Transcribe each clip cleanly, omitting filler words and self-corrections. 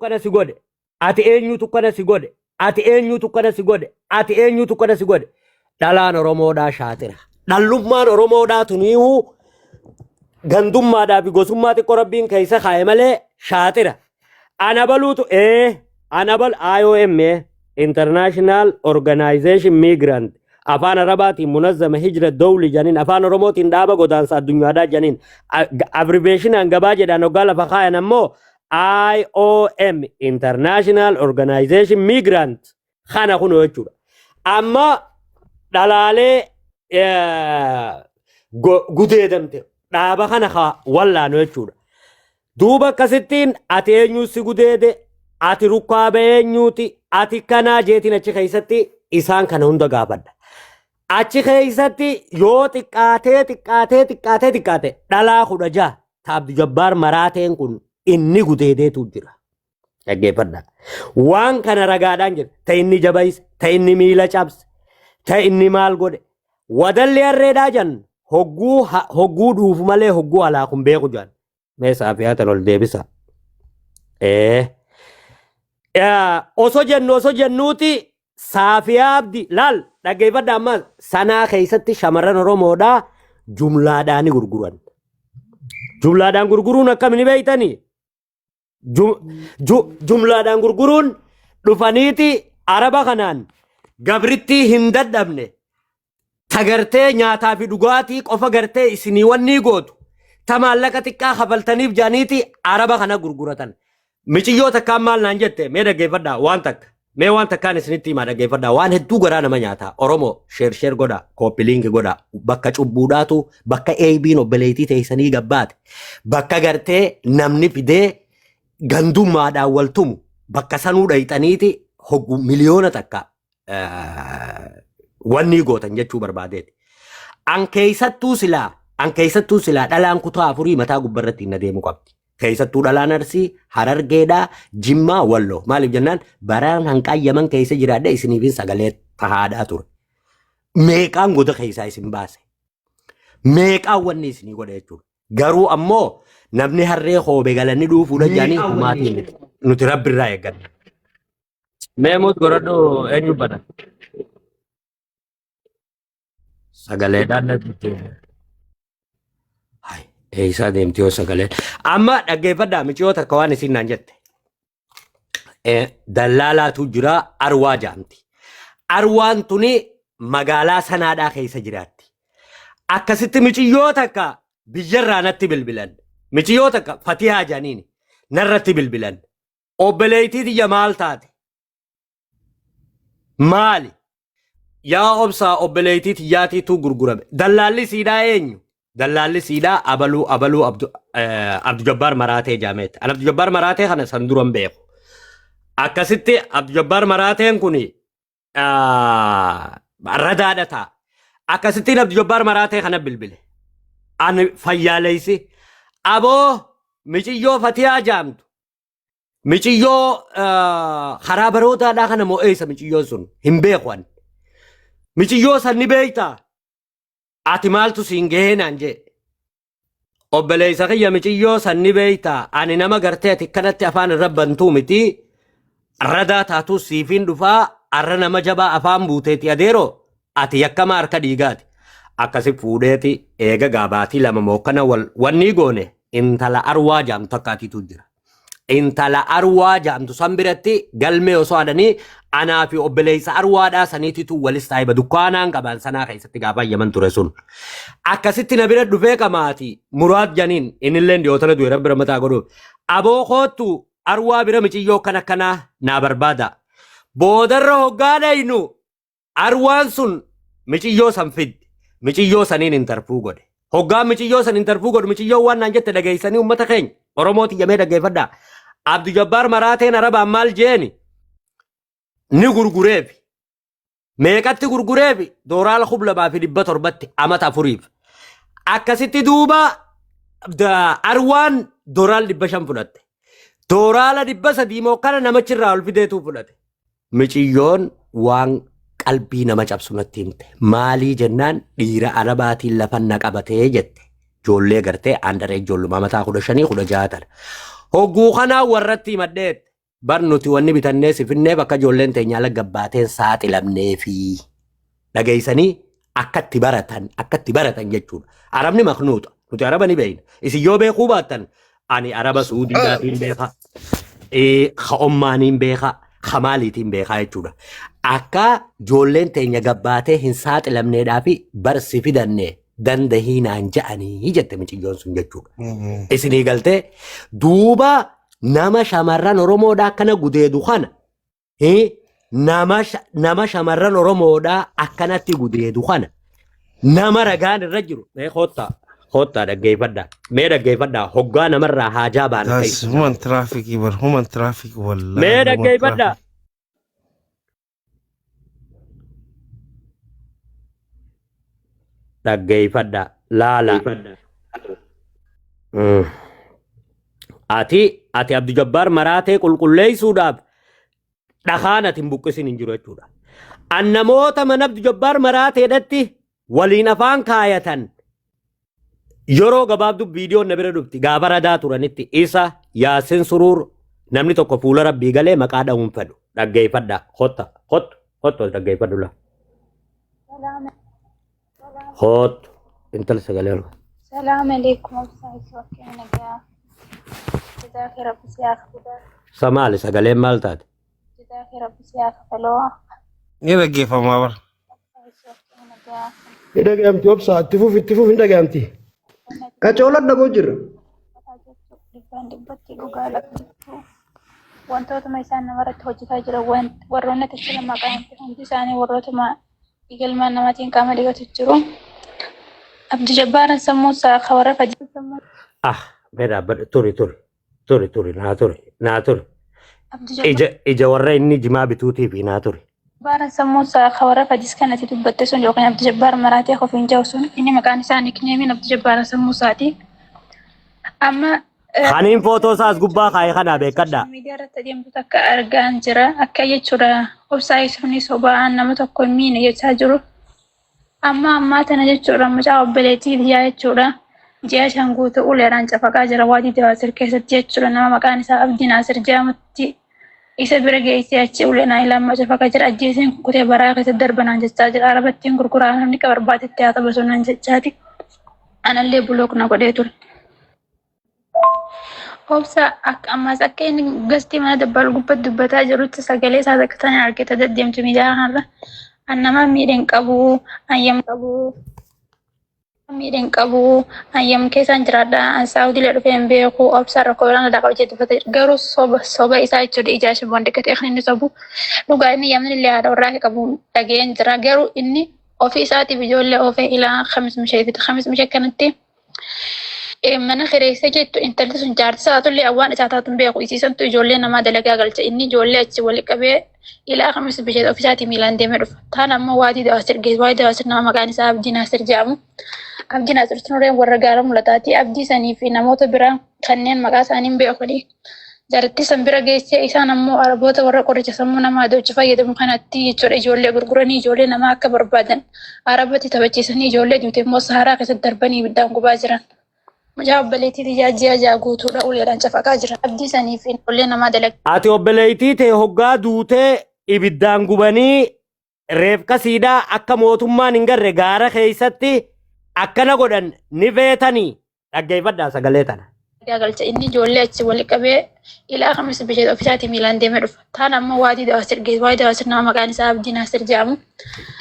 kana si godhe? Ati eenyutu kana si godhe? Ati eenyutu kana si godhe? Ati eenyutu kana si godhe? Dhalaan Oromoodhaa shaaxira. Dhallummaan Oromoodhaa tuniihuu gandummaadhaa fi gosummaa xiqqoo rabbiin keessa kaa'e malee shaaxira. Ana baluutu ee ana bal IOM International Organization Migrant afaan Arabaatiin munazzama hijra dawli janiin afaan Oromootiin dhaaba godaansa addunyaadhaa janiin abbreviationaan gabaa jedhaan hoggaa lafa kaayan ammoo IOM International Organization Migrant kana kunoo jechuudha. Amma dhalaalee gudeedamte dhaaba kana haa wallaanu jechuudha. Duuba akkasittiin ati eenyuu si gudeede, ati rukkaaba eenyuuti, ati kanaa jeetiin achi keessatti isaan kana hunda gaafadha. Achi keessatti yoo xiqqaatee xiqqaatee xiqqaatee xiqqaate dhalaa 16 ta Abdu Jabbaar maraateen kun inni gudeedeetu jira. Dhaggeeffadha. Waan kana ragaadhaan jira. Ta inni jabayse, ta inni miila cabse, ta inni maal godhe. Wadalli harreedhaa jan hogguu hogguu dhuufu malee hogguu halaaku hin beeku jan. Mee saafiyaa tan ol deebisa. Ee. Osoo jennu osoo jennuuti Saafiyaa Abdi laal dhaggeeffadha ammas sanaa keessatti shamarran Oromoodhaa jumlaadhaan gurguran. Jumlaadhaan gurguruun akkam ni beektanii? Jumlaadhaan gurguruun dhufaniiti araba kanaan gabrittii hin dadhabne tagartee nyaataa fi dhugaatii qofa gartee isinii wanni gootu ta maallaqa xiqqaa kafaltaniif jaaniiti araba kana gurguratan. Miciyyoo takkaan maal naan jette mee dhaggeeffadhaa waan takka. Mee waan takkaan isinitti himaa dhaggeeffadhaa waan hedduu garaa nama nyaata. Oromoo share share godhaa copy link godhaa bakka cubbuudhaatu bakka eebiin obboleettii teessanii gabbaate bakka gartee namni fidee gandummaadhaan wal tumu bakka sanuu dhayxaniiti hoggu 1 miliyoona wanni gootan jechuu barbaadeeti. An keessattuu silaa dhalaan kutaa afurii mataa gubbarratti hin adeemu qabdi. Keessattuu dhalaan Arsii, Harargeedhaa, Jimmaa, Walloo. Maaliif jennaan baraan hanqaa Yaman keessa jiraadhe isiniifin sagalee tahaadhaa ture. Meeqaan goda keessaa isin baase. Meeqaan wanni isinii godhe jechuudha. Garuu ammoo namni harree hoobe galanii dhuufuudha jedhanii humaatii miti. Nuti rabbi irraa eegganna. Mee mute godhadhu eenyu bada? Sagaleedhaan natti. Hai, eessaa deemti yoo sagalee? Amma dhaggeeffadhaa miciyoo takka waan isin naan jette. Dallaalaatu jira Arwaa jaamti. Arwaan tuni magaalaa sanaadhaa keessa jiraatti. Akkasitti miciyyoo takka biyyarraa natti bilbilan. Miciyyoo takka Fatihaa jaaniini narratti bilbilan. Obboleettii tiyya maal taate? Maali? Yaa obsaa obboleettii tiyyaatiitu gurgurame. Dallaalli siidhaa eenyu? Dallaalli siidhaa abaluu abaluu Abdu Jabbaar Maraatee jaameeti. An Abdu Jabbaar Maraatee kana san duran beeku. Akkasitti Abdu Jabbaar Maraateen kun radaadha ta'a. Akkasittiin Abdu Jabbaar Maraatee kana bilbile. Ani fayyaaleessi. Aboo miciyyoo Fatiyaa jaamtu. Miciyyoo karaa barootaadhaa kana moo eessa miciyyoon sun hin beeku ani. Miciyyoo san ni beektaa? Ati maaltu siin gahee naan jee. Obboleessa kiyya miciyyoo san ni beektaa? Ani nama gartee ati kanatti afaan irra bantuu miti. Radaa taatus siifiin dhufaa arra nama jabaa afaan buuteeti adeeroo ati yakkama harka dhiigaati. Akkasi fuudheeti eega gaabaatii lama mookkana wal wanni goone intala arwaa jaamtu akkaatiitu jira. Intala arwaa jaamtu san biratti galmee osoo hadhanii anaa fi obboleessa arwaadhaa saniititu walis taayiba dukkaanaan qaban sanaa keessatti gaafa yaman ture sun. Akkasitti na bira dhufee qamaati muraad janiin innilleen dhiyootana du'e rabbi mataa godhuuf. Aboo koottu arwaa bira miciyyoo kan akkanaa naa barbaada. Boodarra hoggaa dhaynu arwaan sun miciyyoo san fiddi. Miciyyoo saniin interview godhe. Hoggaa miciyyoo san interview godhu miciyyoo waan naan jette dhageessanii uummata keenya Oromooti jamee dhaggeeffadhaa. Abdu Jabbaar Maraateen Arabaan maal jeeni ni gurgureefi. Meeqatti gurgureefi dooraala 2700tti amata afuriif. Akkasitti duuba arwaan dooraal 500 fudhatte. Dooraala 300 moo kana namachirraa ol fideetu fudhate. Miciyyoon waan qalbii nama cabsu natti himte. Maalii jennaan dhiira arabaatiin lafa na qabatee jette. Ijoollee gartee andaree ijoollummaa mataa 15 16 tana. Hogguu kanaa warratti himadheette. Bar nuti wanni bitannee si finneef akka ijoolleen teenya ala gabbaateen saaxilamneefi. Dhageessanii akka itti baratan akka itti baratan jechuudha. Arabni maknuuxa. Nuti araba ni beekna. Isin yoo beekuu baattan ani araba Suudiidhaatiin beeka. Ka Ommaaniin beeka. Ka maaliitiin beekaa jechuudha. Akka ijoolleen teenya gabbaatee hin saaxilamneedhaa fi bar si fidanne dandahii naan ja'anii jette miciyyoon sun jechuudha. Isinii galtee duuba nama shamarran Oromoodhaa akkana gudeedu kana nama shamarran Oromoodhaa akkanatti gudeedu kana nama ragaan irra jiru mee koottaa koottaa dhaggeeffadhaa mee dhaggeeffadhaa hoggaa namarraa haajaa baana That's keessa human traffic bar human traffic wallahi mee human dhaggeeffadhaa traffic. Dhaggeeffadhaa laala. Ati Abdu Jabbaar maraatee qulqulleessuudhaaf dhakaan ati hin buqqisin hin jiru jechuudha. An namoota mana Abdu Jabbaar maraateedhatti waliin afaan kaayatan yeroo gabaabduu viidiyoon na bira dhufti gaafa radaa turanitti isa Yaasin Suruur namni tokko fuula rabbii galee maqaa dha'uun fedhu dhaggeeffadhaa kotta kottu kottu as dhaggeeffadhu la Salaam kottu intala sagalee ol salaam alaikum obsaa isoo akkam nagaa jazaaka rabbi si haa kafalu sa maali sagaleen maal taate jazaaka rabbi si haa kafaloo Ni dhaggeeffamaa bara. obsaa isoo akkam nagaa Ni dhaga'amti obsaa itti fufi itti fufi hin dhaga'amti. Qacoolan dhaboo jirra. Jechuun dhibbaan dhibbatti dhugaa lafa jirtu wantootuma isaan namarratti hojjetaa jiran warroonni achi maqaan hundi isaanii warrootuma ilmaan namaatiin qaama dhiqatu jiru. Abdi Jabbaaran sammuu isaa akka warra fajjii sammuu Ah, mee dhaabbadhu turi turi turi turi naa turi naa turi. Abdi Jabbaar Ija ija warra inni jimaa bituutiif naa turi. Jabbaara sammuu isaa akka warra fajjis kanatti dubbatte sun yookiin Abdi Jabbaar maraatee ofiin jedhu sun inni maqaan isaa nikneemiin Abdi Jabbaara sammuu isaati. Amma Kaniin footoo isaas gubbaa kaa'e kanaa beekadhaa. miidiyaa irratti adeemtu takka argaan jira. Akka jechuudha obsaa ibsuun sobaan nama tokko hin miine jechaa jiru. Amma ammaa tana jechuudha mucaa obboleettii biyyaa jechuudha. Ji'a 5 guutuu uleedhaan cafaqaa jira waadii Dawaasir keessatti jechuudha. Nama maqaan isaa Abdii Naasir jedhamutti isa bira geessee achi uleedhaan ilaamaa cafaqaa jira. Ajjeeseen kukkutee baraa keessatti darbanaan jechaa jira. Arabattiin gurguraa namni akka barbaadetti haa taphasu naan jechaati. Anallee bulook na godhee ture. Obsa akka ammas akka inni gastii mana dabbal gubbatti dubbataa jirutti sagalee isaa takka tana argite deddeemtu miidiyaa kanarra. An nama miidhe hin qabu, ayyam qabu, miidhe hin qabu, ayyam keessaan jiraadha, an saawudiilee dhufee hin beeku, obsa rakkoo biraan irraa qaba jedhee dubbata. Garuu soba soba isaa jechuudha ijaa shiboon dhiqatee kan inni sobu. Dhugaa inni yamni illee haadha warraa akka qabu dhaga'een jira. Garuu inni ofii isaatiif ijoollee oofee ilaa kamis mishee fite kamis mishee kanatti mana kireessee jettu intalli sun jaarti isaa taatullee waan isaa taatu hin beeku. Isii santu ijoollee namaa dalagaa galcha. Inni ijoollee achi wali qabee ilaa kamis bisheet ofisaatii miilaan deemee dhufa. Taan ammoo waadii dawaasir geesse. Waadii dawaasir nama maqaan isaa Abdii Naasir jedhamu. Abdii Naasir sun warra gaara mul'ataati. Abdii sanii fi namoota biraa kanneen maqaa isaanii hin beekuni. Jarattii san bira geessee isaan ammoo Araboota warra qoricha sammuu namaa adoochu fayyadamu kanatti jechuudha ijoollee gurguranii ijoollee namaa akka barbaadan Arabatti taphachiisanii ijoollee duute immoo Saharaa keessatti darbanii ibiddaan gubaa jiran. Mucaa obboleettii tiyyaa ji'a 6 guutuudha uleedhaan cafaqaa jiran. Abdii sanii fi ijoollee namaa dalagaa. Ati obboleettii tee hoggaa duutee ibiddaan gubanii reefka siidhaa akka mootummaan hin garre gaara keessatti akkana godhan ni feetanii dhaggeeffadhaa sagalee tana. Galcha inni ijoollee achi wali qabee ilaa kamis bisheet ofisaatii miilaan deemee dhufa. Taan ammoo waadii dawaasir geesse. Waadii dawaasir nama maqaan isaa Abdii Naasir jedhamu.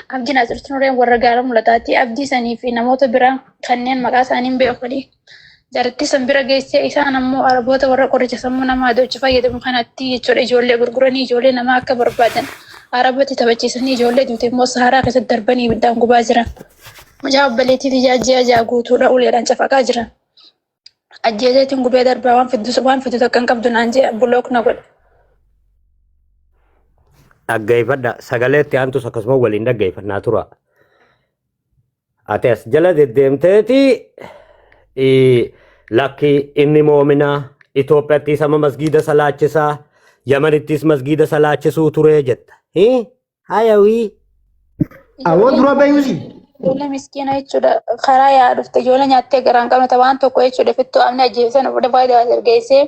Abdii Naasir sun warra gaara mul'ataati. Abdii sanii fi namoota biraa kanneen maqaa isaanii hin beekuni. Jarattii san bira geessee isaan ammoo Araboota warra qoricha sammuu namaa adoochu fayyadamu kanatti jechuudha ijoollee gurguranii ijoollee namaa akka barbaadan Arabatti taphachiisanii ijoollee duute immoo Saharaa keessatti darbanii ibiddaan gubaa jiran. Mucaa obboleettii tiyyaa ji'a 6 guutuudha uleedhaan cafaqaa jiran. Ajjeeseetiin gubee darbaa waan fiddu waan fiddu takka hin qabdu naan jee bulook na godhe. Dhaggeeffadha sagalee itti aantus akkasuma waliin dhaggeeffannaa tura. Ati as jala deddeemteeti lakki inni moominaa Itoophiyaattis amma masgiida salaachisaa Yamanittis masgiida salaachisuu turee jetta. Hayawii. Awoo dura bayuusi. Ijoollee miskiina jechuudha karaa yaa dhufte ijoollee nyaattee garaan qabne waan tokko jechuudha fittuu amni ajjeesan fuudhee faayidaa as ergeessee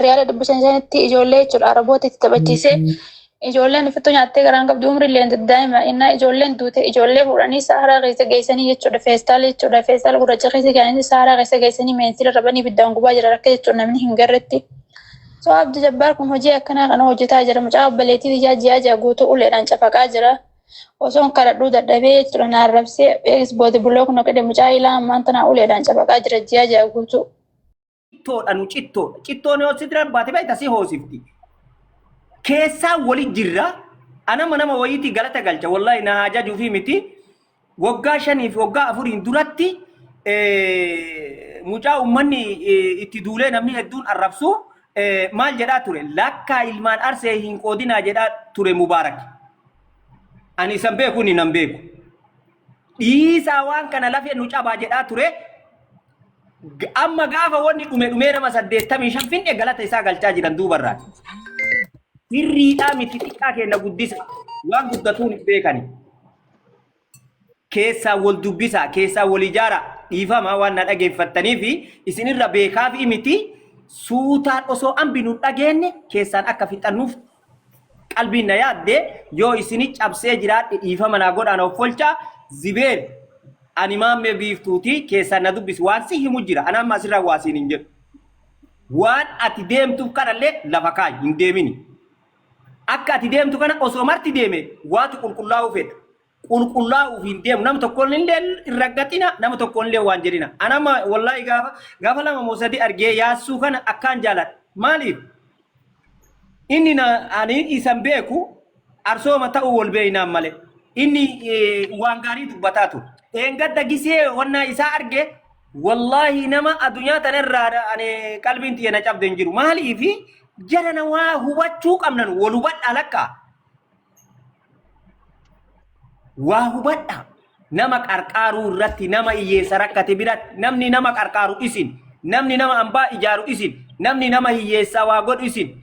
Riyaala 500 5'tti ijoollee jechuudha Araboota itti taphachiisee ijoolleen uffattuu nyaattee garaan qabdu umri illee daa'ima innaa ijoolleen duute ijoollee fuudhanii saharaa keessa geessanii jechuudha feestaala jechuudha feestaala gurraacha keessa kaa'anii saharaa keessa geessanii meensila rabanii ibiddaan gubaa jira akka jechuudha namni hin garretti. So Abdi Jabbaar kun hojii akkanaa kana hojjetaa jira. Mucaa obboleettii biyyaa ji'a 6 guutuu uleedhaan cafaqaa jira. Osoon kadhadhuu dadhabee jechuudha na arrabsee eegis booda buloo kun qide mucaa ilaa ammaan tanaa uleedhaan cafaqaa jira ji'a 6 guutuu. Cittoodha nu cittoodha. Cittoon yoo si dura baate beekta si hoosifti. Keessaa wali jirra. Anama nama wayiitii galata galcha. Wallahi na haa jajuu fi miti. Waggaa 5 fi waggaa 4n duratti mucaa uummanni itti duulee namni hedduun arrabsu maal jedhaa ture? Lakkaa ilmaan arsee hin qoodinaa jedhaa ture Mubaarak. Ani isan beeku inni nan beeku. Dhiisaa waan kana lafee nu cabaa jedhaa ture. Amma gaafa wanni dhume dhumee nama 85 finne galata isaa galchaa jiran duubarraati. Sirriidhaa miti xiqqaa keenya guddisa. Waan guddatuun hin beekani. Keessaa wal dubbisaa, keessaa wal ijaara. Dhiifama waan na dhageeffattanii fi isinirra beekaa fi miti suutaan osoo ambi nu dhageenye keessaan akka fixannuuf qalbiin na yaadde yoo isini cabsee jiraadhe dhiifama naa godhaan of folchaa. Zibeer, ani maammee biiftuuti keessaan na dubbisi, waan si himu jira. Ana amma asirraa waa siin hin jedhu. Waan ati deemtuuf kanallee lafa kaayi, hin deemini. Akka ati deemtu kana osoo marti deeme waatu qulqullaa'uu fedha. Qulqullaa'uuf hin deemu. Nama tokkoon illee hin raggaxina, nama tokkoon illee waan jedhina. Ana amma wallaahi gaafa lama moo sadi argee yaassuu kana akkaan jaaladha. Maaliif? Inni na ani isan beeku arsooma ta'uu wal beeynaan malee. Inni waan gaarii dubbataa ture. Dheengadda gisee wannaa isaa arge wallaahi nama addunyaa tanarraa ani qalbiin tiyya na cabde hin jiru. Maaliifi jara na waa hubachuu qabnan wal hubadhaa lakkaa. Waa hubadhaa. Nama qarqaaruu irratti nama hiyyeessa rakkate biratti namni nama qarqaaru isin. Namni nama ambaa ijaaru isin. Namni nama hiyyeessaa waa godhu isin.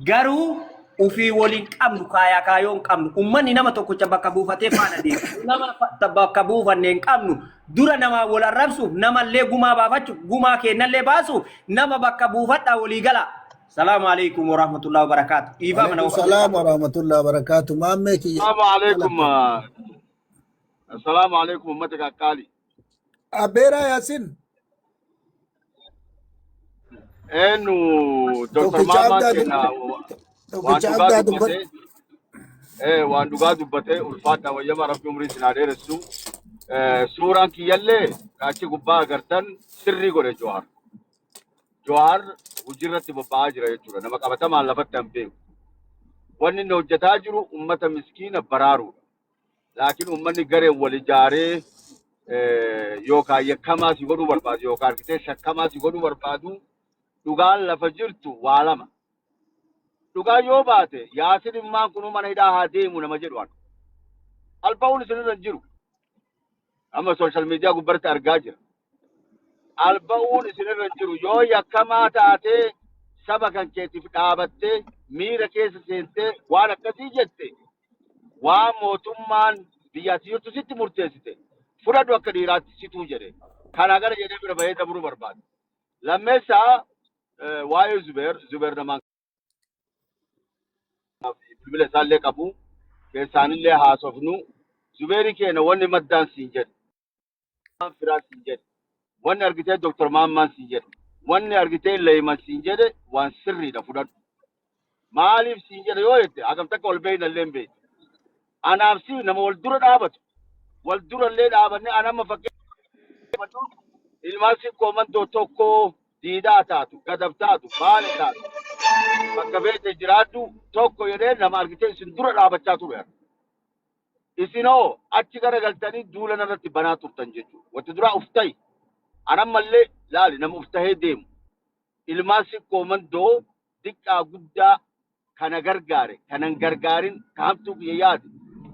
Garuu ufii waliin qabnu kaayaa kaayoo hin qabnu. Ummanni nama tokkicha bakka buufatee faana deema. Nama bakka buufanne hin qabnu. Dura namaa wal arrabsuuf namallee gumaa baafachuuf gumaa kennallee baasuuf nama bakka buufadhaa walii galaa. Salaamu alaikum warahmatullahi wabarakaatu. Dhiifama na Alaikum salaam wa rahmatullahi wa barakatuh. Maammee kiyya. Assalamu alaikum. Assalamu alaikum ummata qaqqaali. Abbeeraa Yaasin. Eenyu Dr. Tokkicha Maamaan abdaa keenya waan tokkicha dhugaa abdaa dubbadhu. dubbatee waan dhugaa dubbatee ulfaadha wayyama rabbi umrii isin haa dheeressu. Suuraan kiyyallee achi gubbaa agartan sirrii godhe Jawaar. Jawaar hojii irratti bobba'aa jira jechuudha. Nama qabatamaan lafatti hin beeku. Wanni inni hojjetaa jiru ummata miskiina baraaruudha. Laakiin uummanni gareen wal ijaaree yookaan yakkamaa si godhuu barbaadu yookaan argitee shakkamaa si godhuu barbaadu dhugaan lafa jirtu waa lama. Dhugaan yoo baate Yaasin immaan kunuu mana hidhaa haa deemu nama jedhu anu. Alba'uun isinirra hin jiru. Amma sooshaal miidiyaa gubbaatti argaa jira. Alba'uun isinirra hin jiru. Yoo yakkamaa taatee saba kan keetiif dhaabattee miira keessa seentee waan akkasii jette waan mootummaan biyya ati jirtu sitti murteessite fudhadhu akka dhiiraatti situu jedhe. Kanaa gara jedhee bira bahee dabruu barbaada. Lammeessaa waa'ee Zubeer, Zubeer namaan bilbila isaallee qabu keessaanillee haasofnu Zubeeri keenya wanni maddaan siin jedhe firaa siin jedhe wanni argitee Dr. Maammaan siin jedhe wanni argitee Leeyman siin jedhe waan sirriidha fudhadhu. Maaliif siin jedhe yoo jette hagam takka wal beeyna illee hin beektu. Anaaf si nama wal dura dhaabatu wal dura illee dhaabanne an amma fakkeenya ilmaan sikkoo mandoo tokko diidaa taatu gadab taatu baale taatu bakka feete jiraadhu tokko jedhee nama argitee isin dura dhaabachaa ture. Isinoo achi garagaltanii duula narratti banaa turtan jechuudha. Wanti duraa uf ta'i. An ammallee laali nama uf tahee deemu. Ilmaan sikkoo mandoo diqqaa guddaa kana gargaare kanan gargaarin ka hamtuu kiyya yaade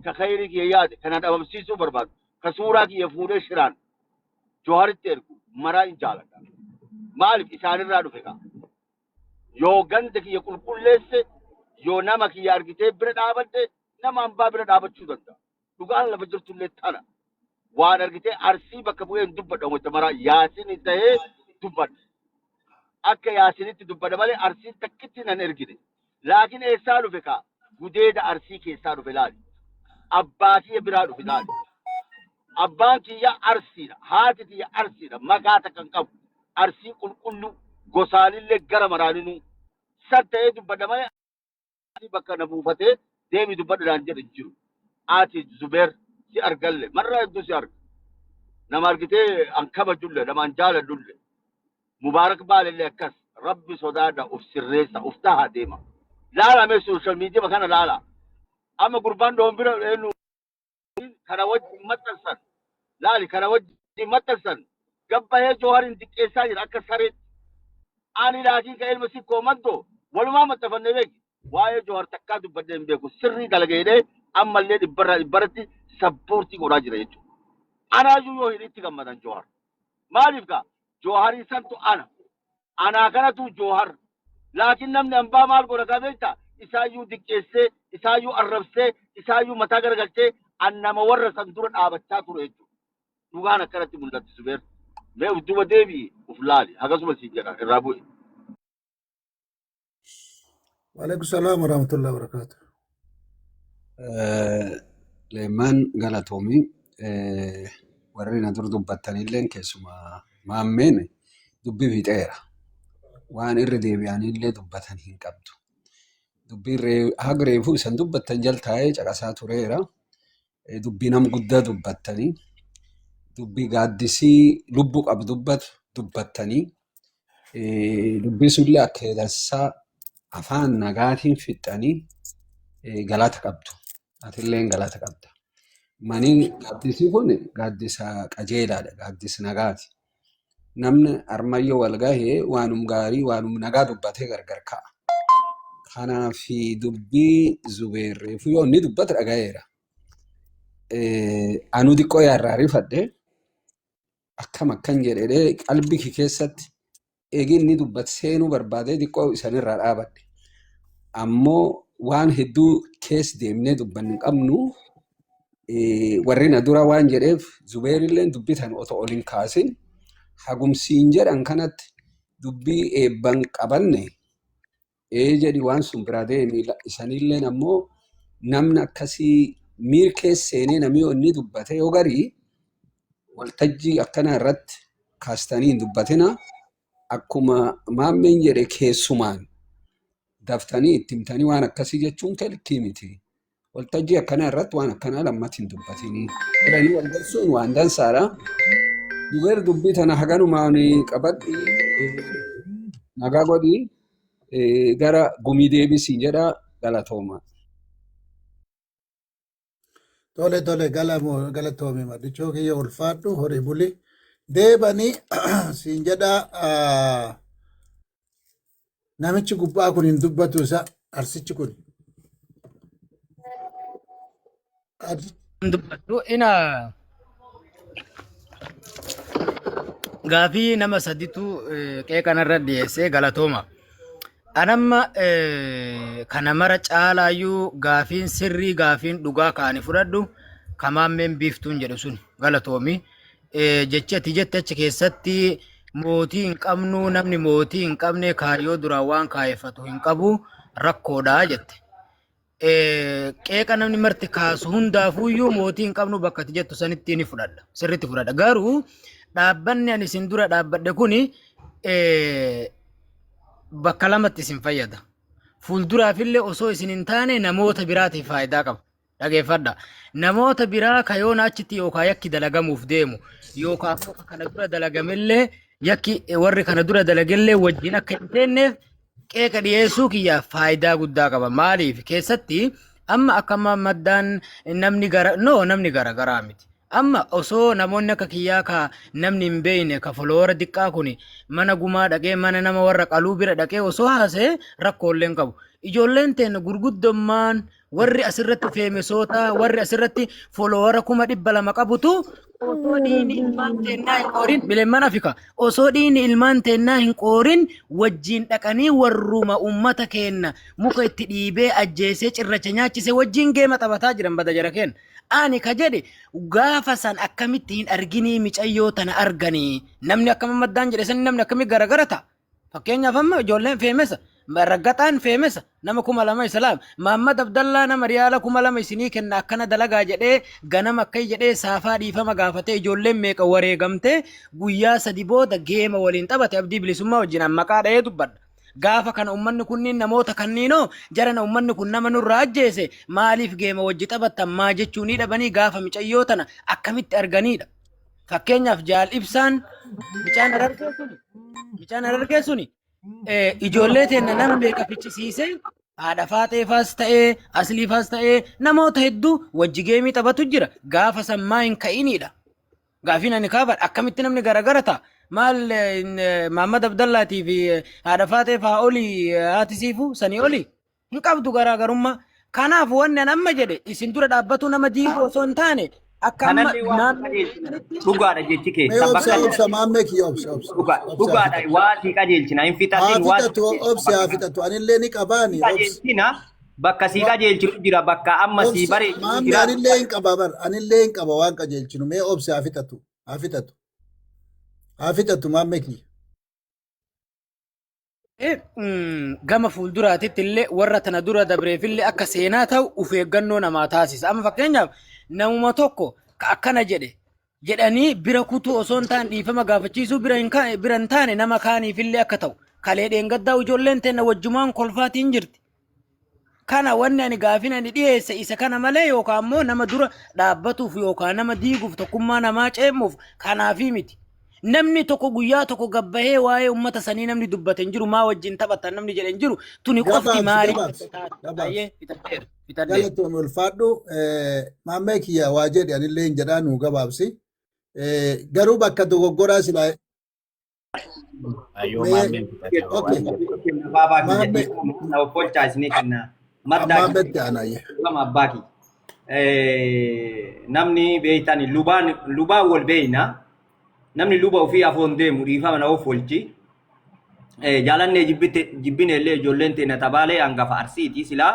ka khayrii kiyya yaade kana dhabamsiisuu barbaadu ka suuraa kiyya fuudhee shiraan Johaaritti ergu maraa hin jaaladha. Maaliif isaanirraa dhufe kaa? Yoo ganda kiyya qulqulleesse yoo nama kiyya argitee bira dhaabadhe nama hambaa bira dhaabachuu danda'a. Dhugaan lafa jirtullee tana. Waan argitee arsii bakka bu'ee hin dubbadha wanta maraa yaasin ta'ee dubbadha. Akka Yaasinitti dubbadha malee Arsiin takkitti nan ergine. Laakiin eessaa dhufe kaa? Gudeeda Arsii keessaa dhufe laali. Abbaa kiyya biraa dhufe laali. Abbaan kiyya Arsiidha. Haati tiyya Arsiidha. Maqaa takka hin qabu. Arsii qulqulluu gosaanillee gara maraaninuu. San ta'ee dubbadha malee Ati bakka na buufatee deemi dubbadhu naan jedhe hin jiru. Ati Zubeer si argalle marraa hedduu si arga. Nama argitee an kabajulle nama an jaaladhulle. Mubaarak baalellee akkas rabbi sodaadha uf sirreessa uf taha deema. Laala mee social media kana laala. Amma gurbaan dhoon bira eenyu kana wajjin maxxansan laali kana wajjin maxxansan gabbahee joohariin diqqeessaa jira akka sareetti. Ani laakiin ka ilma sikkoo maddoo walumaa maxxanfannee beeki. Waa'ee Joohar takkaa dubbadhee hin beeku. Sirrii dalaga jedhee ammallee dhibbarraa dhibbarratti sappoortii godhaa jira jechuudha. Anaayyuu yoo hidhitti gammadan Joohar. Maaliif gaa Jooharii santu ana. Anaa kanatu Joohar. Laakiin namni ambaa maal godha gaa beektaa? Isaayyuu diqqeessee, isaayyuu arrabsee, isaayyuu mataa garagalchee an nama warra san dura dhaabachaa ture jechuudha. Dhugaan akkanatti mul'atti Zubeer. Mee uf duuba deebi'i uf laali. Hagasuma siin jedha irraa bu'i. Waalaikum salaam warahmatullahi wabarakatuh. Leemmaan galatoomii warri na dur dubbattanilleen keessumaa maammeen dubbii fixeera. Waan irra deebi'anillee dubbatan hin qabdu. Dubbiin haga reefuu isan dubbattan jal taa'ee caqasaa tureera. Dubbii nam guddaa dubbattanii dubbii gaaddisii lubbuu qabu dubbatu dubbattanii dubbii sunillee akka dansaa afaan nagaatiin fixxanii galata qabdu. Atilleen galata qabda. Manii gaaddisii kun gaaddisa qajeelaadha. Gaaddisa nagaati. Namni armayyoo wal gahee waanum gaarii waanum nagaa dubbatee gargar ka'a. Kanaaf dubbii Zubeer reefu yoo inni dubbatu dhagayeera. Anuu xiqqoo yaarraa rifadhe akkam akkan jedhee qalbii kee keessatti eegi inni dubbate seenuu barbaadee xiqqoo isanirraa dhaabadhe. Ammoo waan hedduu keessa deemnee dubbannu hin qabnu warri na dura waan jedheef Zubeerilleen dubbii tana otoo ol hin kaasin hagumsiin jedhan kanatti dubbii eebban qabanne ee jedhi waan sun biraa deemi isanilleen ammoo namni akkasii miir keessa seenee namni yoo inni dubbate yoo garii waltajjii akkanaa irratti kaastanii hin dubbatina akkuma maammeen jedhe keessumaan daftanii itti himtanii waan akkasii jechuun kelkii miti. Waltajjii akkanaa irratti waan akkanaa lammatti hin dubbatinii. Jedhanii wal gorsuun waan dansaadha. Dubeer dubbii tana haganumaan qabadhi nagaa godhi gara gumii deebisii jedha galatooma. Tole tole galatoomi madichoo kiyya ulfaadhu horii buli. Deebanii siin jedha namichi gubbaa kun hin dubbatu isa arsichi kun. Dubbadhu ina gaafii nama saditu qeeqanarra dhiyeessee galatooma. Anamma kana mara caalaayyuu gaafiin sirrii gaafiin dhugaa kaani fudhadhu kamaammeen biiftuun jedhu sun galatoomi. Jechi ati jette achi keessatti mootii hin qabnu namni mootii hin qabne kaayyoo duraan waan kaayeffatu hin qabu rakkoodha jette. Qeeqa namni marti kaasu hundaafuyyuu mootii hin qabnu bakka ati jettu sanitti ni fudhadha. Sirriitti fudhadha. Garuu dhaabbanni ani isin dura dhaabbadhe kuni bakka lamatti isin fayyada. Fuulduraafillee osoo isin hin taane namoota biraatiif faayidaa qaba. Dhageeffadha. Namoota biraa ka yoona achitti yookaan yakki dalagamuuf deemu yookaan ammoo ka kana dura dalagamellee yakki warri kana dura dalagellee wajjin akka hin teenneef qeeqa dhiyeessuu kiyyaaf faayidaa guddaa qaba. Maaliif keessatti amma akka amma maddaan namni gara no namni gara garaa miti. Amma osoo namoonni akka kiyyaa ka namni hin beekne ka foloora diqqaa kun mana gumaa dhaqee mana nama warra qaluu bira dhaqee osoo haasa'e rakkoolee hin qabu. Ijoolleen teenya gurguddommaan warri asirratti feemesoota warri asirratti foloora 200,000 qabutu osoo dhiigni ilmaan teennaa hin qoorin bileemman Afrika osoo dhiigni ilmaan teennaa hin qoorin wajjin dhaqanii warruma ummata keenna muka itti dhiibee ajjeesee cirracha nyaachise wajjin geema taphataa jiran bada jara keenna. Ani ka jedhe gaafa san akkamitti hin arginii micayyoo tana arganii namni akkama maddaan jedhe san namni akkami garagara ta'a. Fakkeenyaaf amma ijoolleen feemesa raggaxaan feemesa nama 2000 islaam Mahammad Abdallaa nama riyaala 2000 isinii kenna akkana dalagaa jedhee ganama akkai jedhee saafaa dhiifama gaafatee ijoolleen meeqa wareegamtee guyyaa sadi booda geema waliin taphate abdii bilisummaa wajjin an maqaa dha'ee dubbadha. Gaafa kana ummanni kunniin namoota kanniinoo jarana ummanni kun nama nurraa ajjeese maaliif geema wajji taphattan maa jechuu ni dhabanii gaafa micayyoo tana akkamitti arganiidha. Fakkeenyaaf Jaal Ibsaan micaan Harargee suni micaan Harargee suni ijoollee teenna nama meeqa ficcisiisee haadha faaxeefaas ta'ee asliifaas ta'ee namoota hedduu wajji geemii taphatu jira gaafa san maa hin ka'iniidha. Gaafiin ani kaafadha akkamitti namni garagara ta'a maal Mahammad Abdallaatii fi haadha faaxeefaa olii haati siifuu sanii olii hin qabdu garaagarummaa. Kanaaf wanni an amma jedhe isin dura dhaabbatuu nama diiguu osoo hin taane akka amma Kanallee waan naannoo qajeelchina. keessanitti Dhugaadha jechi kee. Mee Bakka obsa obsa maammee kiyya obsa obsa obsa dhugaadha obsa haa dhugaadha fixatu. waa sii qajeelchina hin Haa fixatin waa sii fixatu qajeelchina obsi bakka haa kana. fixatu anillee ni qabaani obsi. Qajeelchina bakka sii qajeelchinu jira bakka amma sii Obsi bareechinu maammee jira. anillee hin qaba bar anillee hin qaba waan qajeelchinu mee obsi haa fixatu haa fixatu haa fixatu maammee kiyya. Gama fuulduraatitti illee warra tana dura dabreef illee akka seenaa ta'u of eeggannoo namaa taasisa. Amma fakkeenyaaf namuma tokko ka akkana jedhe jedhanii bira kutuu osoo hin taane dhiifama gaafachiisuu bira hin bira hin taane nama kaaniif illee akka ta'u. Kalee dheengaddaa ijoolleen teenna wajjumaan kolfaatiin jirti. Kana wanni ani gaafin ani dhiyeesse isa kana malee yookaan immoo nama dura dhaabbatuuf yookaan nama diiguuf tokkummaa namaa ceemuuf kanaafii miti. Namni tokko guyyaa tokko gabbahee waa'ee uummata sanii namni dubbate hin jiru maa wajjin taphattan namni jedhe hin jiru tuni qofti Gabaabsi maaliif gabaabsi adda taate? gabaabsi. Baay'ee fixadheera fixadheera. Galatoomi ulfaadhu maammee kiyya waa jedhe anillee hin jedhaa nuu gabaabsi. Garuu bakka dogoggoraa silaa Ayyoo mee maammeen fixate okay waan jedhu. Abbaa kiyya maammee dhiifama na offolchaa isinii kenna. Maddaa kiyya maammeetti aanayye. dhiifama abbaa kiyya. Namni beektan lubaan lubaan wal beeyna. Namni luba ofii afoon deemu dhiifama na offolchi. Jaalannee jibbite jibbine illee ijoolleen teenya tabaalee hangafa arsiiti silaa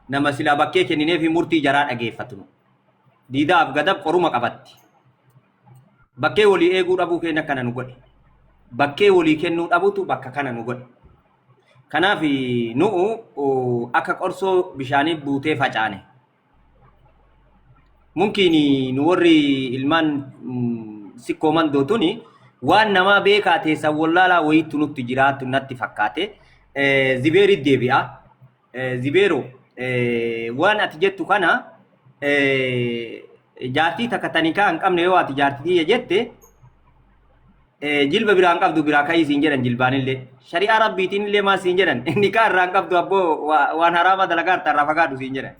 nama silaa bakkee kenninee fi murtii jaraa dhageeffatnu. Diidaaf gadab qoruma qabatti. Bakkee walii eeguu dhabuu keenya kana nu godhe. Bakkee walii kennuu dhabutu bakka kana nu godhe. Kanaaf nu'u akka qorsoo bishaanii buutee facaane. Mumkiin nu warri ilmaan sikkoo mandoo tuni waan namaa beekaa teessan wallaalaa wayiitu nutti jiraatu natti fakkaate. Zibeerit deebi'a. Zibeero waan ati jettu kana jaartii takka tanikaa hin qabne yoo ati jaartii tiyya jette jilba biraa hin qabdu biraa ka'ii siin jedhan jilbaanillee. Shari'aa rabbiitiin illee maal siin jedhan nikaa irraa hin qabdu abboo waan haraama dalagaa irraa irraa fagaadhu siin jedhan.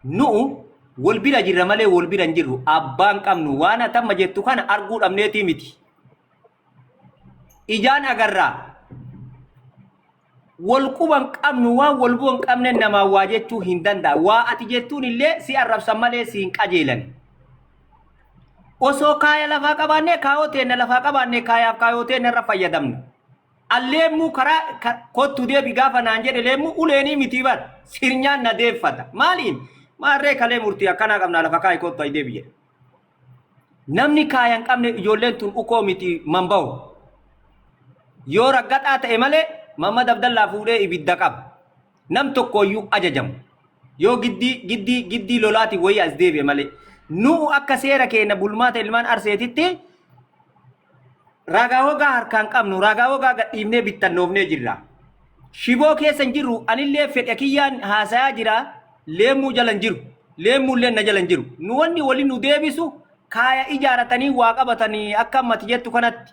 Nu'u wal bira jirra malee wal bira hin jirru abbaan qabnu waan ati amma jettu kana arguu dhabneetii miti. Ijaan agarraa wal quba hin qabnu waan wal bu'a hin qabne namaan waa jechuu hin danda'a. Waa ati jettuun illee si arrabsan malee si hin qajeelan. Osoo kaaya lafaa qabaannee kaayoo teenna lafaa qabaannee kaayaaf kaayoo teenna irra fayyadamna. Alleemmuu karaa kottu deebi gaafa naan jedhe leemmuu uleenii mitii bar sirnyaan na deeffata. Maaliin? Maarree kalee murtii akkanaa qabnaa lafa kaayi kottu ayi deebi jedhe. Namni kaaya hin qabne ijoolleen tun ukoo miti manbahu. Yoo raggaxaa ta'e malee Mammad Abdallaa fuudhee ibidda qaba. Nam tokkooyyuu ajajamu. Yoo giddii giddii giddii lolaatiin wayii as deebi'e malee. Nu'u akka seera keenya bulmaata ilmaan arseetitti ragaa wogaa harkaan qabnu ragaa wogaa gadhiifnee bittannoofnee jirra. Shiboo keessa hin jirru anillee fedha kiyyaan haasayaa jira leemmuu jala hin jiru. Leemmuullee na jala hin jiru. Nu wanni waliin nu deebisu kaaya ijaaratanii waa qabatanii akka ammati jettu kanatti.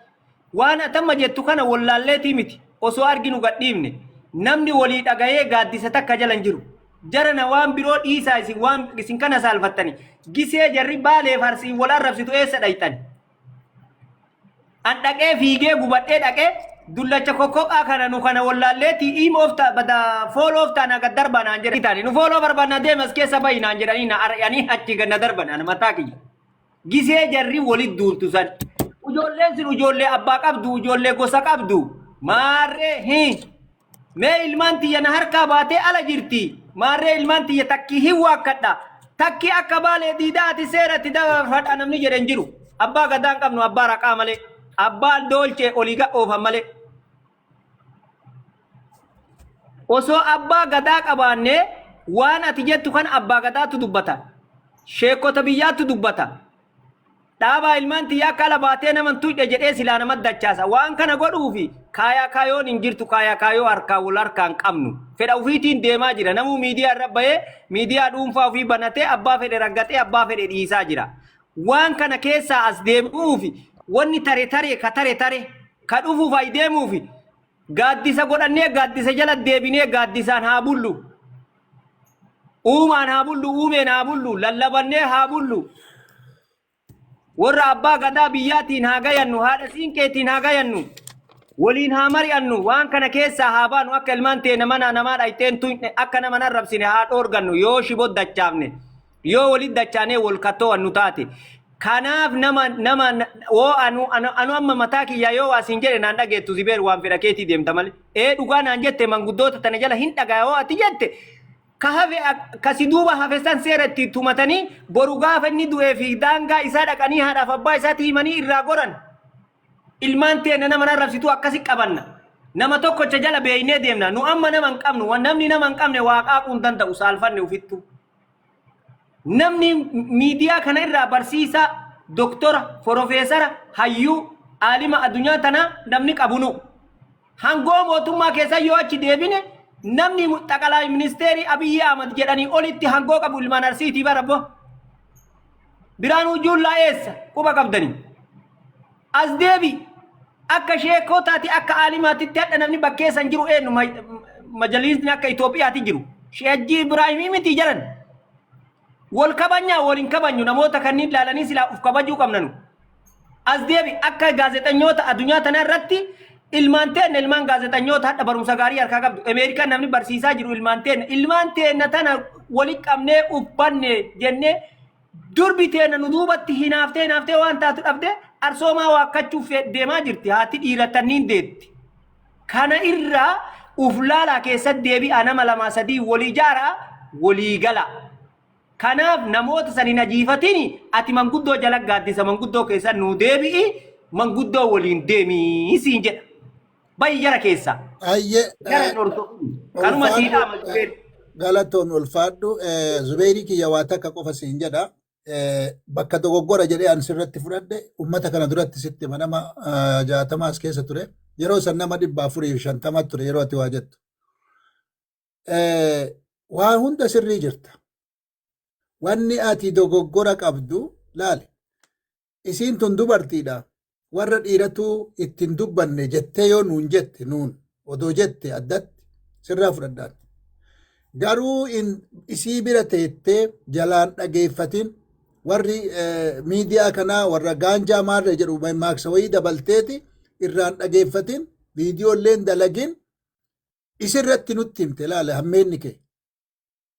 Waan ati amma jettu kana wallaalleetii miti. Osoo arginu gadhiifne. Namni walii dhagayee gaaddisa takka jala hin jiru. Jarana waan biroo dhiisaa isin waan isin kana saalfattani. Gisee jarri baalee farsiin wal arrabsitu eessa dhayxani? An dhaqee fiigee gubadhee dhaqee dullacha kokkoqaa kana nu kana wallaalleetii iimoof ta bada fooloof taana gad darbaa naan jedhanii taane nu fooloo barbaanna deemas keessa bahi naan jedhanii na ari'anii achi gad na darban ana mataa kiyya. Gisee jarri walit duultu san. Ijoolleen sun ijoollee abbaa qabdu, ijoollee gosa qabdu. Maarree hi. Mee ilmaan tiyya na harkaa baatee ala jirti. Maarree ilmaan tiyya takkii hin waakkadha. Takkii akka baalee diidaa ati seeratti dabarfadha namni jedhe hin jiru. Abbaa gadaa hin qabnu abbaa raqaa malee. Abbaa doolchee olii gad oofan malee. Osoo abbaa gadaa qabaannee waan ati jettu kan abbaa gadaatu dubbata. Sheekota biyyaatu dubbata. Dhaabaa ilmaan tiyyaa akka ala baatee nama hin tuqne jedhee silaa nama dachaasa. Waan kana godhuufi kaayaa kaayoon hin jirtu, kaayaa kaayoo harkaa wal harkaa hin qabnu. Fedha ofiitiin deemaa jira. Namuu miidiyaa irra bahee miidiyaa dhuunfaa ofii banatee abbaa fedhe raggaxee abbaa fedhe dhiisaa jira. Waan kana keessaa as deebi'uufi wanni tare tare ka tare tare ka dhufuuf ay deemuufi gaaddisa godhannee gaaddisa jala deebinee gaaddisaan haa bullu. Uumaan haa bullu, uumeen haa bullu, lallabannee haa bullu. Warra abbaa gadaa biyyaatiin haa gayannu, haadha siinqeetiin haa gayannu, waliin haa mari'annu, waan kana keessaa haa baanu, akka ilmaan teenya mana namaa dhayxeen tuqne, akka nama narrabsine haa dhoorgannu, yoo shiboo dachaafne, yoo walitti dachaanee wal kattoo'annu taate. Kanaaf nama nama woo anu anu anu amma mataa kiyyaa yoo waa siin jedhe naan dhageettu Zibeer, waan fedha keetii deemta malee. Ee, dhugaa naan jette, manguddoota tana jala hin dhagaa yoo ati jette, ka hafe ka si duuba hafe san seera itti tumatanii boru gaafa inni du'ee fi daangaa isaa dhaqanii haadhaaf abbaa isaatti himanii irraa goran. Ilmaan teenya nama narrabsituu akkasi qabanna. Nama tokkocha jala beeynee deemna. Nu amma nama hin qabnu. Namni nama hin qabne waa qaaquu hin danda'u, saalfanne ufittuu. Namni miidiyaa kana irraa barsiisaa, doktora, profeesara, hayyuu, aalima addunyaa tanaa namni qabu nu. Hangoo mootummaa keessa yoo achi deebine, namni xaqalaa ministeerii Abiyyi Ahmad jedhanii olitti hangoo qabu ilmaan Arsiitii bara bo. Biraanuu Juullaa eessa quba qabdanii? As deebi, akka sheekotaati, akka aalimaatitti hadha namni bakkee san jiru eenyu? Majaliisni akka Itoophiyaati jiru. Sheejjii Ibraahimii miti jedhan. Wal kabajnaa wal hin kabajnu, namoota kanneen ilaalanii silaa uf kabajuu qabna nu. As deebi, akka gaazexanyoota addunyaa tana irratti ilmaan teenna, ilmaan gaazexanyoota hadha barumsa gaarii harkaa qabdu. Ameerikaan namni barsiisaa jiru ilmaan teenna. Ilmaan teenna tana wali qabnee uf banne jennee, durbi teenna nu duubatti hinaaftee hinaaftee waan taatu dhabdee arsoomaa waakkachuuf deemaa jirti. Haati dhiira tanniin deetti. Kana irraa uf laalaa, keessatti deebi'aa, nama lamaa sadii walii ijaaraa, walii galaa. Kanaaf namoota san hin ajiifatini, ati manguddoo jala gaaddisa manguddoo keessa nuu deebi'i, manguddoo waliin deemii siin jedha. Bayi jara keessaa. Ayyee. Jara hin hordofin. Kanuma sii Ulfaadhu. dhaama, Zubeer. Galatoon, ulfaadhu. Zubeerii kiyya, waa takka qofa siin jedha. Bakka dogoggora jedhee ani sirratti fudhadhe ummata kana duratti sitti hima, nama 60 as keessa ture. Yeroo san nama 450 ture yeroo ati waa jettu. Waa hunda sirrii jirta. Wanni ati dogoggora qabdu laali. Isiin tun dubartiidha. Warra dhiiratu ittiin dubbanne jettee yoo nuun jette, nuun odoo jette addatti sirraa fudhadhaan. Garuu isii bira teettee jalaan dhageeffatin, warri miidiyaa kanaa warra gaanjaa maarree jedhu maaksa wayii dabalteeti irraan dhageeffatin, viidiyoo illee dalagin, isirratti nutti himte. Laala hammeenni kee.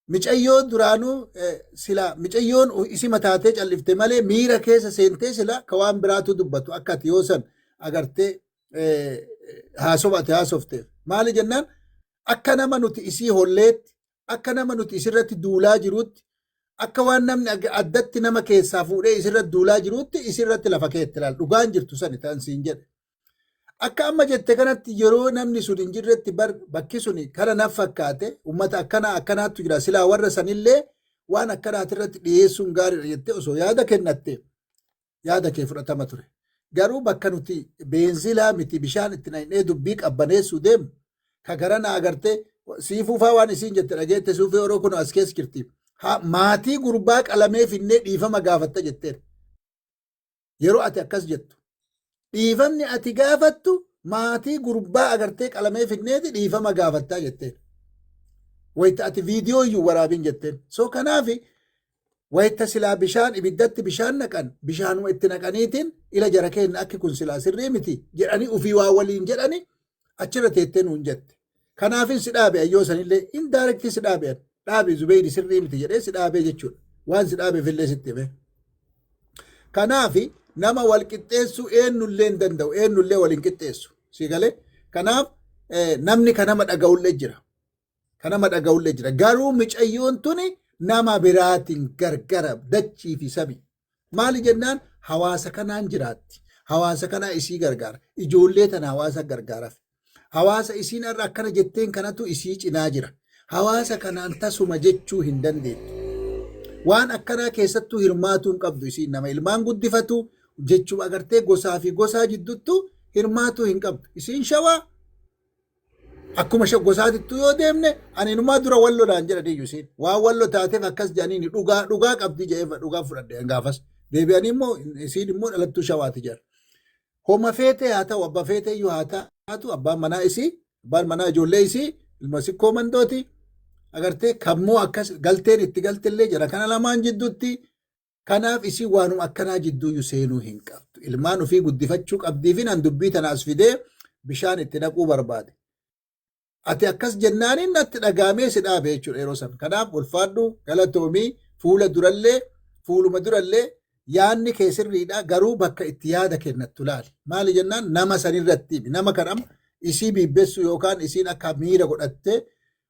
Micayyoo duraanuu sila micayyoon isi mataatee callifte malee miira keessa seentee sila ka waan biraatu dubbatu akka ati yoo san agartee haasofa ati haasofteef. Maali jennaan, akka nama nuti isii holleetti, akka nama nuti isirratti duulaa jirutti, akka waan namni addatti nama keessaa fuudhee isirratti duulaa jirutti isirratti lafa keetti ilaal. Dhugaan jirtu sani ta'an siin jedhe. Akka amma jette kanatti yeroo namni sun hin jirretti bar bakki sun kana naf fakkaate, ummata akkanaa akkanaattu jira, silaa warra sanillee waan akkanaati irratti dhiyeessuun gaariidha jettee osoo yaada kennatte yaada kee fudhatama ture. Garuu bakka nuti beenzilaa miti bishaan itti naqnee dubbii qabbaneessuu deemnu ka garana agartee siifuufaa waan isiin jette dhageette, suufii yeroo kun as keessa jirti. Maatii gurbaa qalamee finnee dhiifama gaafatta jetteen. Yeroo ati akkas jettu, dhiifamni ati gaafattu maatii gurbaa agartee qalamee finneeti dhiifama gaafattaa jetteen. Wayita ati viidiyoo iyyuu waraabin jetteen. So kanaafi wayita silaa bishaan ibiddatti bishaan naqan, bishaanuma itti naqaniitiin ila jara keenya akki kun silaa sirrii miti jedhanii ufii waa waliin jedhani achirra teettee nuun jette. Kanaafin si dhaabe, ayyoo sanillee indirectly si dhaabe, dhaabe, Zubeyri sirrii miti jedhee si dhaabee jechuudha. Waan si dhaabeefillee sitti hime. Kanaafi nama wal qixxeessuu eenyullee hin danda'u, eenyullee wal hin qixxeessu. Si galee? Kanaaf namni kan nama dhaga'ullee jira. Kan nama dhaga'ullee jira. Garuu micayyoon tuni nama biraatiin gargara dachii fi samii. Maali jennaan, hawaasa kanaan jiraatti. Hawaasa kanaa isii gargaara. Ijoollee tana hawaasa gargaaraaf. Hawaasa isiin har'a akkana jetteen kanatu isii cinaa jira. Hawaasa kanaan tasuma jechuu hin dandeettu. Waan akkanaa keessattuu hirmaatuu hin qabdu isiin nama ilmaan guddifatu jechuu agartee gosaa fi gosaa jidduttu hirmaatuu hin qabdu. Isiin Shawaa akkuma gosaatittuu yoo deemne ani inumaa dura Wallodhaan jedhan iyyuu isiin. Waan Wallo taateef akkas jedhaniin dhugaa dhugaa qabdi jedhee dhugaa fudhadhe gaafas. Deebi'anii immoo isiin immoo dhalattuu Shawaati jedhan. Homa feetee haa ta'u, abba feetee iyyuu haa taatu, abbaan manaa isii, abbaan manaa ijoollee isii ilma Sikkoo Mandooti. Agartee kammoo akkas galteen itti galtellee jira kana lamaan jidduutti. Kanaaf isii waanuma akkanaa jidduuyyuu seenuu hin qabdu. Ilmaan ofii guddifachuu qabdii fi nan dubbii tana as fidee bishaan itti naquu barbaade. Ati akkas jennaaniin natti dhagaamee si dhaabe jechuudha yeroo san. Kanaaf ulfaadhu, galatoomii. Fuula durallee, fuuluma durallee yaanni kee sirriidha, garuu bakka itti yaada kennattu laali. Maali jennaan nama sanirratti himi. Nama kan amma isii biibbessu yookaan isiin akka miira godhattee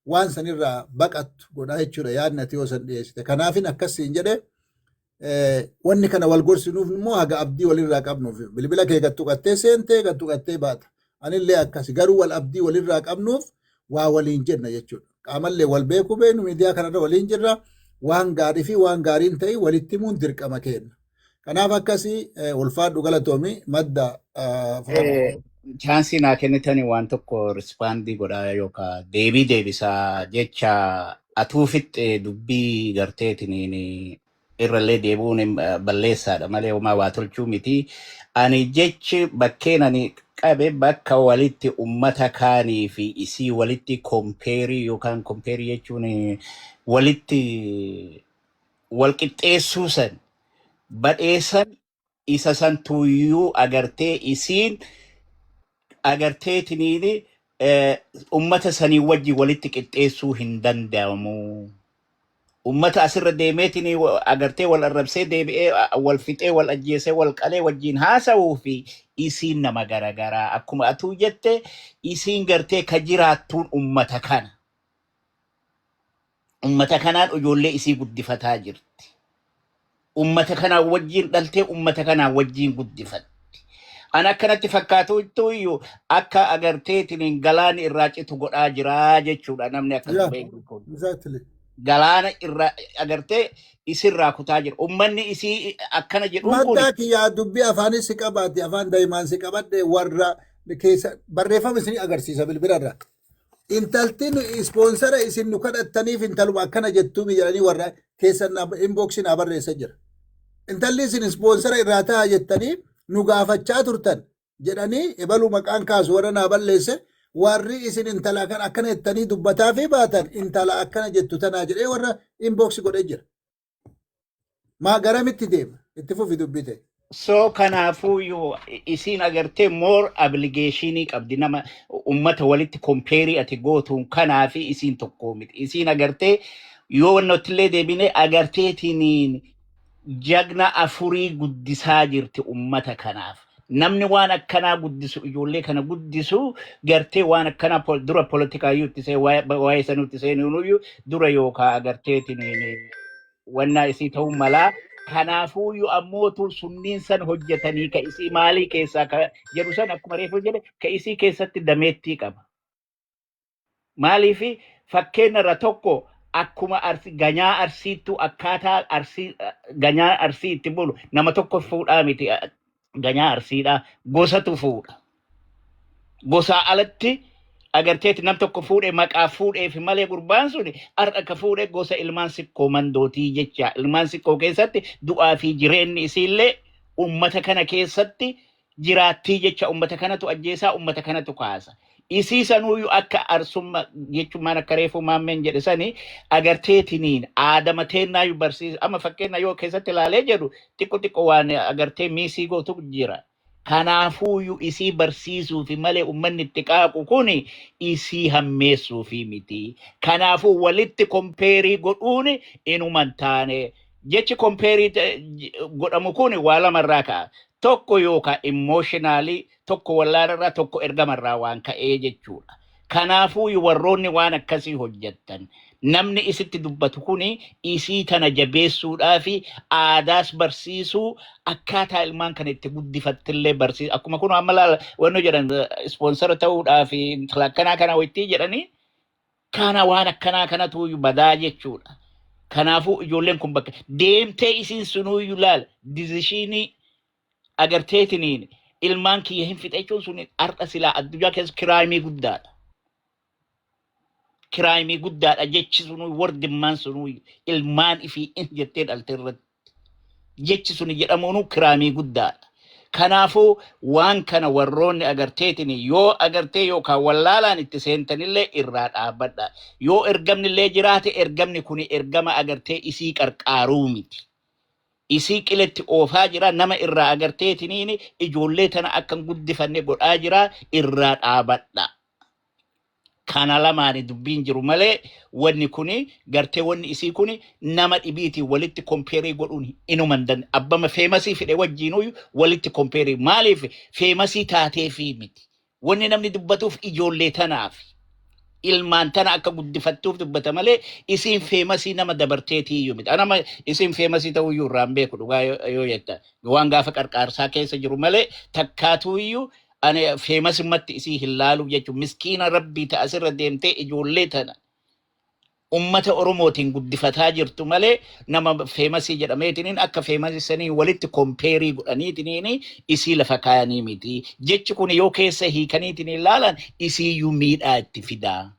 waan sanirraa baqattu godha jechuudha yaadni ati yoo san dhiyeessite. Kanaafin akkas siin jedhe. Wanni kana wal gorsinuuf immoo haga abdii walirraa qabnuuf bilbila kee gattuqattee seentee gattuqattee baata. Anillee akkasi, garuu wal abdii walirraa qabnuuf waa waliin jenna jechuudha. Qaamallee wal beekuu beeknu, miidiyaa kanarra waliin jirra. Waan gaarii fi waan gaariin ta'e walitti himuun dirqama keenya. Kanaaf akkasii, ulfaadhu, galatoomi madda fudhadhu. Chance naa kennitanii waan tokko respond godhaa yookaan deebii deebisaa jecha atuu fixxe dubbii garteetiniin irrallee deebi'uun balleessaadha malee homaa waa tolchuu miti. Ani jechi bakkeen ani qabe bakka walitti ummata kaanii fi isii walitti compare yookaan compare jechuun walitti wal qixxeessuu san badheessan isa santuuyyuu agartee isiin agarteetiniin ummata sanii wajji walitti qixxeessuu hin danda'amu. Ummata asirra deemeetiin agartee wal arrabsee deebi'ee wal fixee, wal ajjeesee, wal qalee wajjin haasa'uu fi isiin nama garagaraa. Akkuma atuu jette, isiin gartee ka jiraattuun ummata kana. Ummata kanaan ijoollee isii guddifataa jirti. Ummata kanaan wajjin dhaltee ummata kanaan wajjin guddifatti. An akkanatti fakkaatutti iyyuu akka agarteetiin galaani irraa citu godhaa jiraa jechuudha namni akka Zubeeyri kun. Galaana irraa agartee isirraa kutaa jira. Ummanni isii akkana jedhuun kun Maddaa kiyyaa, dubbii afaanis si qabaate, afaan daa'imaan si qabadhe, warra keessa barreeffama isin agarsiisa bilbilarra. Intalti nu sponsor isin nu kadhattaniif intaluma akkana jettuumi jedhanii warra keessan inbox naa barreessa jira. Intalli isin sponsor irraa ta'a jettanii nu gaafachaa turtan jedhanii ebaluu maqaan kaasu warra naa balleesse, warri isin intala kan akkana jettanii dubbataa fi baatan intala akkana jettu tanaa jedhee warra inbox godhee jira. Maa garamitti deema? Itti fufi dubbite. So kanaafuu yoo isiin agartee more obligation qabdi nama ummata walitti compare ati gootuun kanaafi isiin tokko miti. Isiin agartee yoo wannootillee deebine agarteetiin jagna afurii guddisaa jirti ummata kanaaf. Namni waan akkanaa guddisu, ijoollee kana guddisu, gartee waan akkanaa dura politikaayyuu itti see waa'ee sanuu itti seenuuyyuu dura yookaan agarteetiin wannaa isii ta'uu malaa. Kanaafuuyyuu ammootu sunniin san hojjetanii ka isii maalii keessaa ka jedhu san akkuma reefu jedhe ka isii keessatti dameettii qaba. Maaliif fakkeenya irra tokko akkuma Arsi ganyaa Arsiittuu akkaataa Arsii ganyaa Arsii itti bulu nama tokko fuudhaa miti, ganyaa Arsiidhaa gosatu fuudha. Gosaa alatti agarteetti nam tokko fuudhee maqaa fuudheef malee gurbaan sun har'a ka fuudhee gosa ilmaan Sikkoo Mandootii jecha. Ilmaan Sikkoo keessatti du'aa fi jireenyi isiillee ummata kana keessatti jiraattii jecha. Ummata kanatu ajjeesaa, ummata kanatu kaasa. Isii sanuuyyuu akka Arsumma jechuun akka reefuu maammeen jedhe sani agarteetiniin aadama teennaayyuu barsiisa. Amma fakkeenya yoo keessatti ilaalee jedhu xiqqo xiqqo waan agartee miisii gootu jira. Kanaafuuyyuu isii barsiisuufi malee uummanni itti qaaqu kun isii hammeessuufi miti. Kanaafuu walitti compare godhuun inuma hin taane. Jechi compare godhamu kun waa lamarraa ka'a. Tokko yookaan emotionally, tokko wallaalarraa, tokko ergamarraa waan ka'ee jechuudha. Kanaafuu warroonni waan akkasii hojjettan Namni isitti dubbatu kuni isii tana jabeessuudhaa fi aadaas barsiisuu, akkaataa ilmaan kana itti guddifattillee barsiisu. Akkuma kun amma laala wanno jedhan, sponsor ta'uudhaa fi intala akkanaa kana wayittii jedhanii kana, waan akkanaa kanatu badaa jechuudha. Kanaafuu ijoolleen kun bakka deemtee isiin sunuyyuu laala decision agarteetiniin ilmaan kiyya hin fixe jechuun sun har'a silaa addunyaa keessa crime guddaadha. Crime guddaadha jechi sunuu, wordimmaan sunuu, ilmaan ifii in jettee dhalte irratti. Jechi suni jedhamuunu crime guddaadha. Kanaafuu waan kana warroonni agarteetiin yoo agartee yookaan wallaalaan itti seentanillee irraa dhaabbadha. Yoo ergamnillee jiraate, ergamni kuni ergama agartee isii qarqaaruu miti. Isii qiletti oofaa jira, nama irraa agarteetiniin ijoollee tana akka hin guddifanne godhaa jira, irraa dhaabadha. Kana lamaani dubbiin jiru malee, wanni kuni gartee wanni isii kuni nama dhibiitiin walitti compare godhuun inuma hin danda'u. Abbama famous fidhe wajjiinuyyuu walitti compare, maaliif famous taateefii miti. Wanni namni dubbatuuf ijoollee tanaaf. Ilmaan tana akka guddifattuuf dubbata malee isiin famous nama dabarteetiiyyuu miti. Anama isiin famous ta'uyyuu irraa hin beeku, dhugaa yoo jetta. Waan gaafa qarqaarsaa keessa jiru malee takkaatuyyuu ani famousumatti isii hin laalu jechuun, miskiina rabbii ta'a asirra deemtee ijoollee tana ummata Oromootiin guddifataa jirtu malee, nama famous jedhameetiniin akka famous sanii walitti compare godhaniitiniin isii lafa kaayanii miti. Jechi kun yoo keessa hiikaniitiin ilaalan isiiyyuu miidhaa itti fidaa.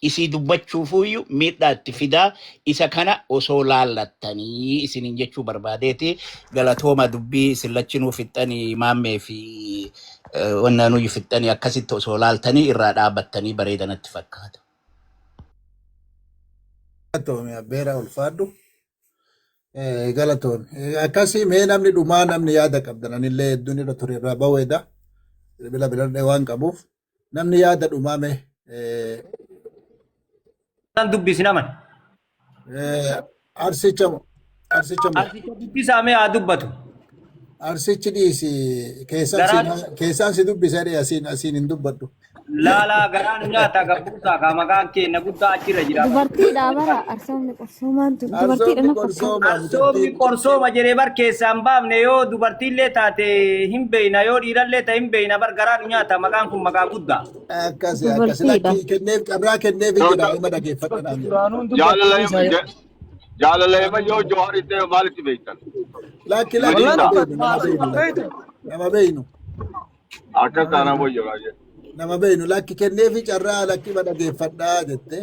Isii dubbachuufuyyuu miidhaa itti fidaa. Isa kana osoo laallattanii isiniin jechuu barbaadeeti. Galatooma, dubbii isin lachinuu fixxanii, maammee fi wannaanuyyuu fixxanii, akkasitti osoo laaltanii irraa dhaabbattanii bareedanatti fakkaata. Galatoomi abbeera, ulfaadhu. Galatoomi. Akkasii mee namni dhumaa, namni yaada qabdan, anillee hedduun irra ture, irraa baweedha. Bilbila biladhee waan qabuuf namni yaada dhumaa mee Kan dubbisina man. Arsicha moo arsicha moo? Arsicha dubbisaa, mee haa dubbatu. Arsichi dhiisi, keessaan si keessaan si dubbisa dhee, asiin hin dubbadhu. Laalaa garaan nyaata gabbuusaa kaa, maqaan keenya guddaa achirra jira. Dubartiidha bara, arsoomni qorsoomaan tun dubartiidha Arsoomni na fakkaata. qorsooma Arsoomni mucattiin. qorsooma jedhee bar, keessaan baafne. Yoo dubartiillee taate hin beeyna, yoo dhiirallee ta'e hin beeyna bar, garaan nyaata, maqaan kun maqaa guddaa. Akkasi akkasi. Dubartiidha. Lakkii kenneef, carraa kenneef jira, nama dhageeffadha naan jedhe. Duraanuun Jaalala dubbatanii isaa jaalala hima yoo Jawaar ta'e maalitti beektan? Lakki lakki, Wallaan nama beeynu, nama beeynu, lakki nama beeynu. Akkas taanaan wayya baay'ee. Nama beeynu, lakki kenneefi carraa, lakki ma dhageeffadhaa jette.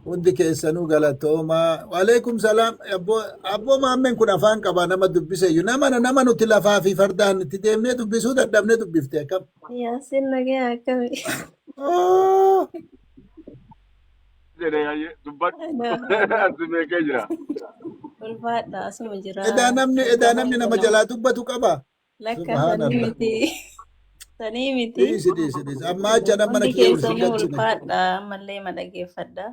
Hundi keessanuu galatoomaa. Waalaikum salaam. Abboo abboo, maammeen kun afaan qaba, nama dubbise iyyuu. Nama nuti lafaa fi fardaan itti deemnee dubbisuu dadhabnee dubbifte akkam. Yaasin, nagaya, akkami? Oh! Jedhee hayyee dubbadhu. Ana Asi beekee jira. Ulfaadha, asuma jira. Edaa namni nama jalaa dubbatu qaba. Lakka sanii Subhaanallah. miti. Sanii miti. Dhiisi, dhiisi, dhiisi. Amma acha nama mana Hundi kiyya ol si keessanuu galchine. ulfaadha, ammallee ma dhageeffadha.